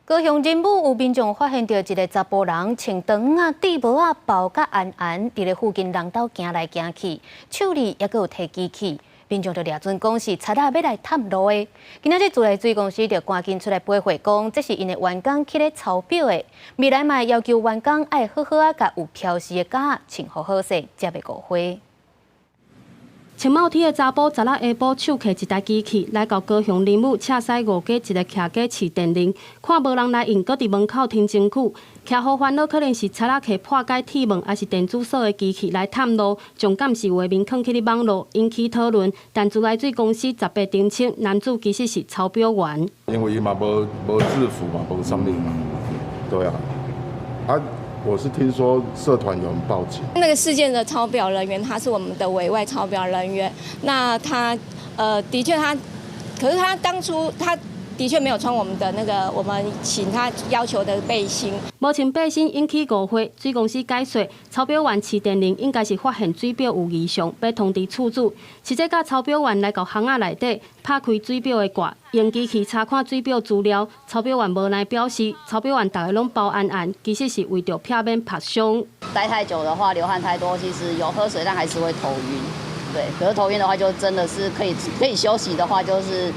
高雄仁武有民眾發現著一个查埔人穿長仔戴帽仔包甲絚絚，佇咧附近人兜行來行去，手裡猶閣有提機器，民眾就掠準講是賊仔欲來探路的。今仔日自來水公司就趕緊出來回覆講，這是𪜶的員工去咧抄表的。未來嘛會要求員工愛好好仔共有飄色的膠仔穿予好勢，才袂誤會。穿帽 T 的查埔，昨仔下晡手提一台機器來到高雄仁武赤西五街一个徛家試電鈴，看無人來應，閣佇門口停真久。徛予煩惱可能是賊仔提破解鐵門，抑是電子鎖的機器來探路，重點是畫面囥去咧網路引起討論。但自來水公司18澄清，男子其實是抄表員。因為伊嘛無無制服嘛，無啥物嘛，對啊，啊。我是聽說社團有人報警。那個事件的抄表人員，他是我們的委外抄表人員。那他，的確他，可是他當初他的確沒有穿我們的那個我們請他要求的背心。無穿背心引起誤會，水公司解釋，抄表員試電鈴應該是發現水表有異常，欲通知厝主。實際佮抄表員來到巷仔內底，拍開水表的蓋，用機器查看水表資料。抄表員無奈表示，抄表員逐个攏包絚絚，其實是為著避免曝傷。待太久的話，流汗太多，其實有喝水，但還是會頭暈。對，可是頭暈的話，就真的是可以休息的話，就是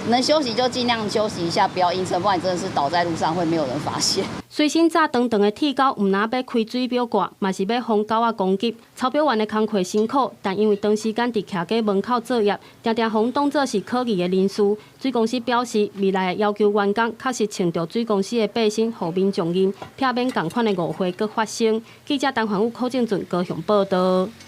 能休息就盡量休息一下，不要硬撐，不然真的是倒在路上會沒有人發現。隨身紮長長的鐵鉤，毋但欲開水表蓋，嘛是欲防狗仔攻擊。抄表員的工課辛苦，但因為長時間佇徛家門口作業，定定予當作是可疑的人士。水公司表示，未來會要求員工確實穿著水公司的背心，予民眾認，避免仝款的誤會閣發生。記者陳環宇、柯正俊高雄報導。